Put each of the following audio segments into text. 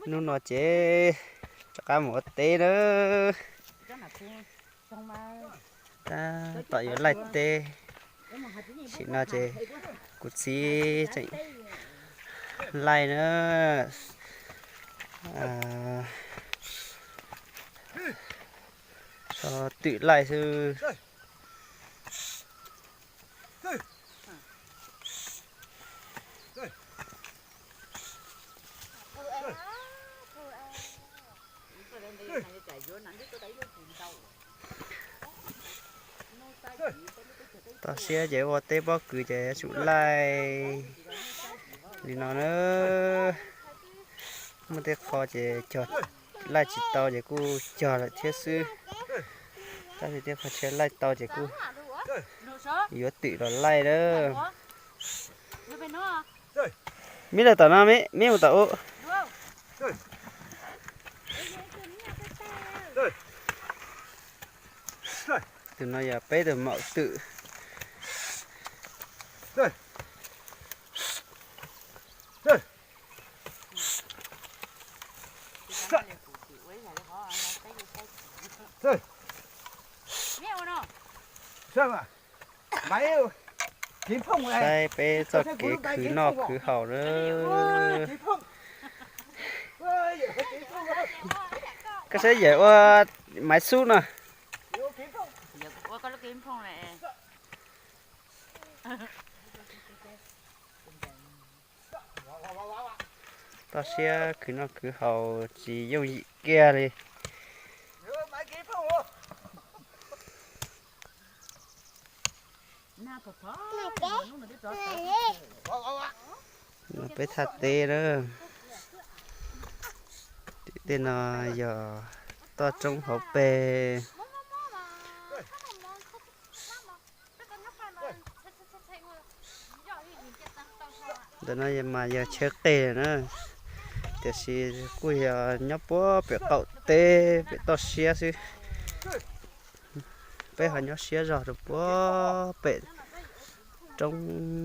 Hnub no ces rov qab mus ua teb na. Tab tom yuav laij teb. Tam sim no ces kuv txiv tseem laij na. So twm laij xwb. Toj siab ces ua teb pob kws ces yuav tsum laij li no na. Muaj tej qho ces cog laij tsis tau ces kuj cog lawm thiab xwb. Tab sis tej qho tsis laij tau ces kuj yuav twm los laij na. Mib lawm tom no, mib mus tom ub. Tus no yog peb tus maum twm. Saib peb txoj kev khwv noj khwv haus na. Koj saib yawm ua maiv xub no. Toj siab khwv noj khwv haus tsis yooj yim kiag li. Peb thaj teb na. Tim tej no yog toj roob hauv pes. Ntawm no mas yog chaw qeg na, tiam sis kuj yog nyob puag pem qaum teb pem toj siab xwb. Peb ho nyob siab zog rau puag pem roob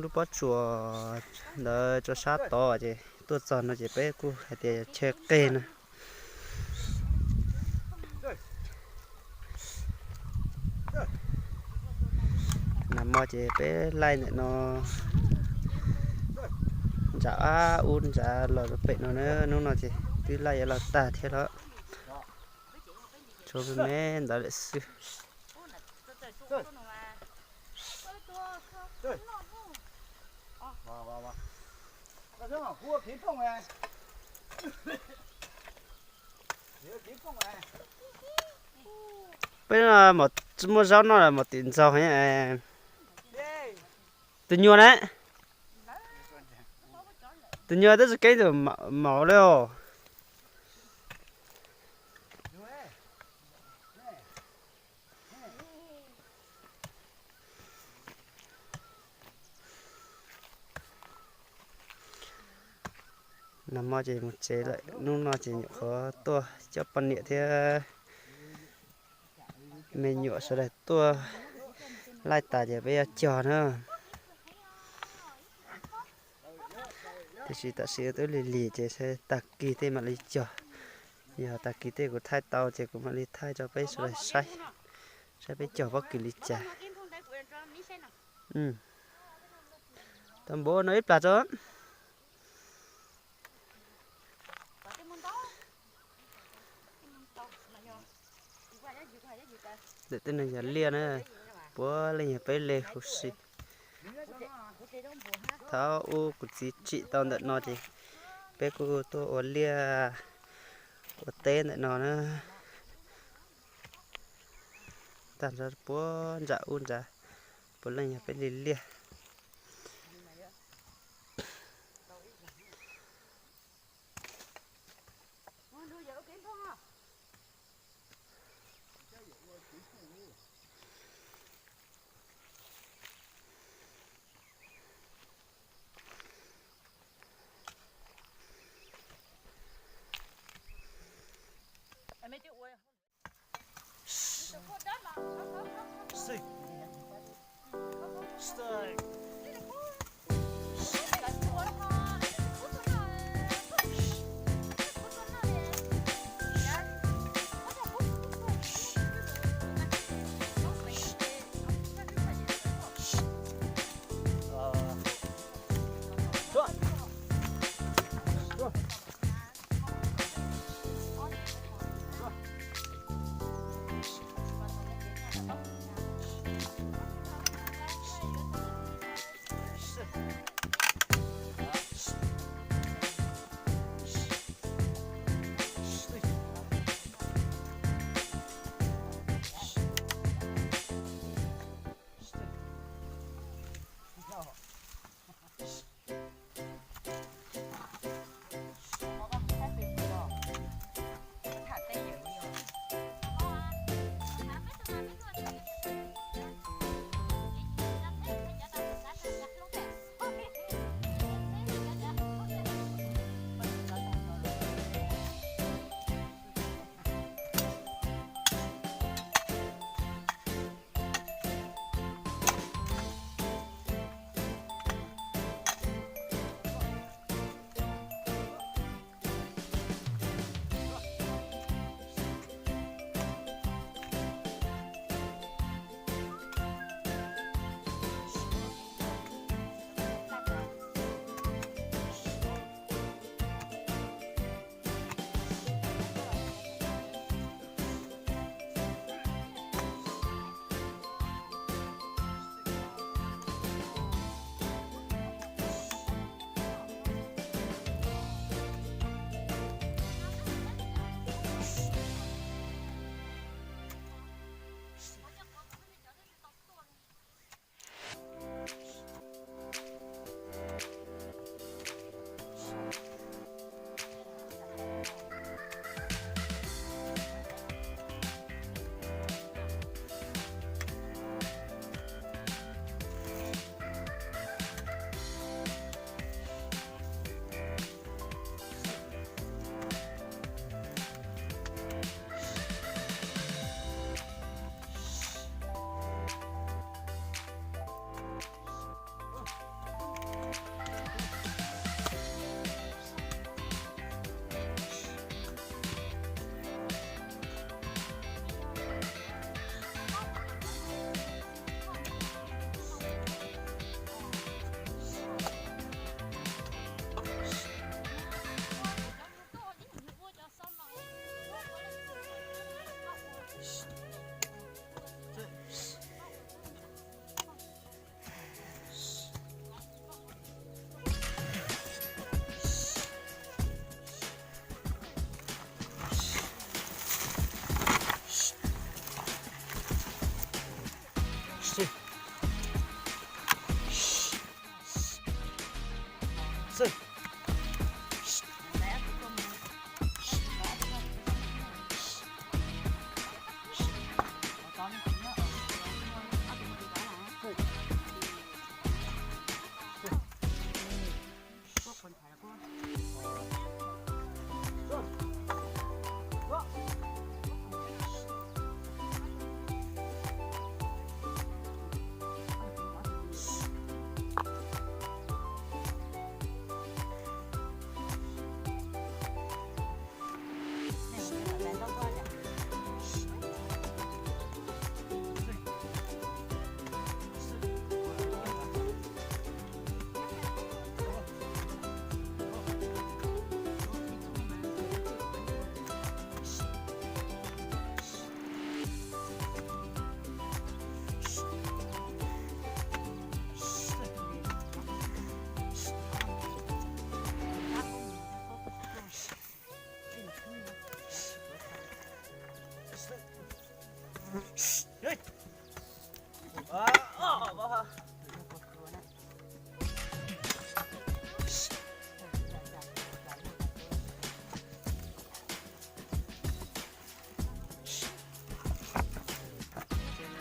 lub pob tsuas ntawd rau sab tod ces tuaj txog no ces peb kuj hais tias chaw qeg na. Nag hmo ces peb laij ntawm no ntsav ab ub ntsav los rau pem no na, hnub no ces twb laij yuav los tag thiab los. Tshuav me me ntawd lawm xwb. Peb no mas tsis muaj zaub noj los mas tim ntxaug. Tus nyuag na, tus nyuag twb tsis keeb tus maum li os. Nag hmo ces mus tsev lawm, hnub no ces nyuam qhuav tuaj coj poj niam thiab me nyuam sawv daws tuaj laij tas ces peb yuav cog na. Tiam sis tam sim twb lig lig ces tag kis tej mam li cog. Yog tag kis tej kuv thaij tau ces kuv mam li thaij rau peb sawv daws saib, saib peb cog pob kws li cas. Tau npaum no ib plag tso. Ntawm tej no yog liaj na, puav leej yog peb li huv si. Thaum ub kuv txiv tsim tau ntawm no ces peb kuj tuaj ua liaj ua teb ntawm no na. Tag nrho puag nram ub nrad puav leej yog peb li liaj.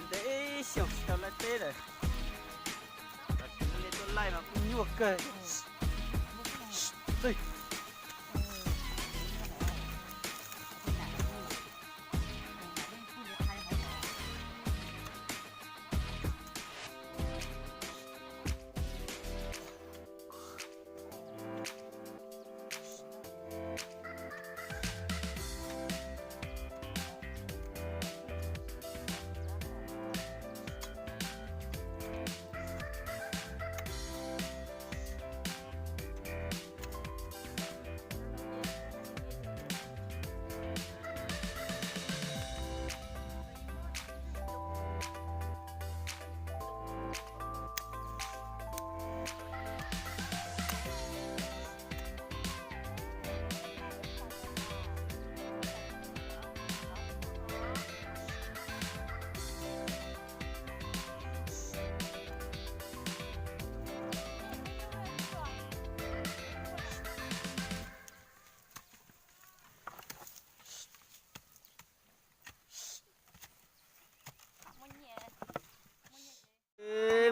Ntev xyoo tsis tau laij teb lawm, tuaj laij mas kuj nyuaj kawg.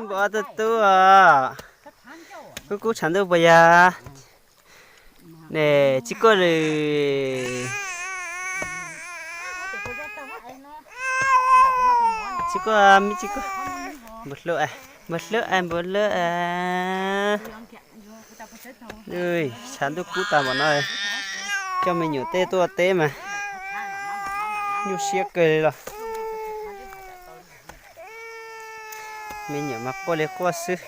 Npua tub tub os, kub kub tshav ntuj puas yog? Ne, tsis kuaj li. Tsis kuaj, me tsis kuaj. Npua hlub, npua hlub, npua hlub. Tshav ntuj kub tas npaum no, coj me nyuam tej tuaj teb mas nyuaj siab kawg li los. Me nyuam mas quaj li quaj xwb.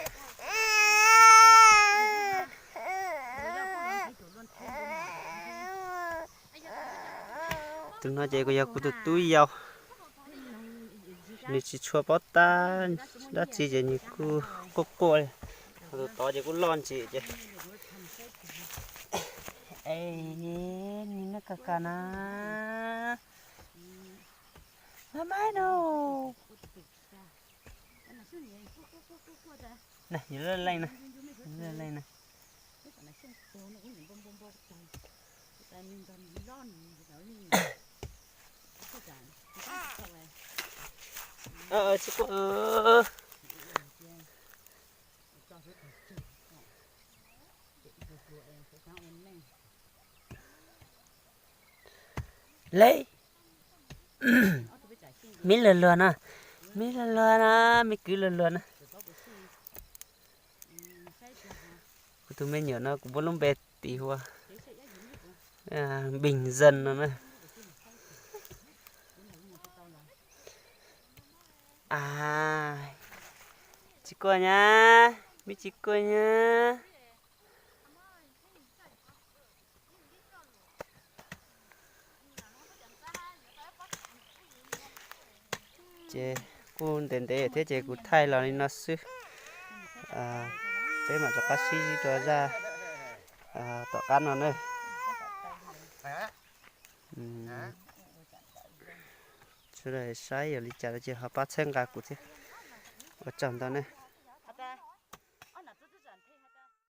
Tus no ces kuj yog kuv tus tub yau, nws tsis tshua paub tab dab tsi ces nws kuj quaj quaj li. Tus tod ces kuj loj ntsim ces. Es, nws noj kawg kawg na. Mab mab no. Yus laj leej na, yus laj leej na. Tsis kuaj. Lej, me luag luag na, me luag luag na, me kwv luag luag na. Kuv tus me nyuam no kuv muab lub npe tis hu ua Npeeg Zan no na. Tsis kuaj nyab, me tsis kuaj nyab. Ces kuj ntev ntev thiab ces kuv thaij los li no xwb. Peb mam rov qab sib ntsib rau zaj tom qab no na. Sawv daws saib yog li cas ces ho pab txhawb nqa kuv thiab. Ua tsaug ntau na.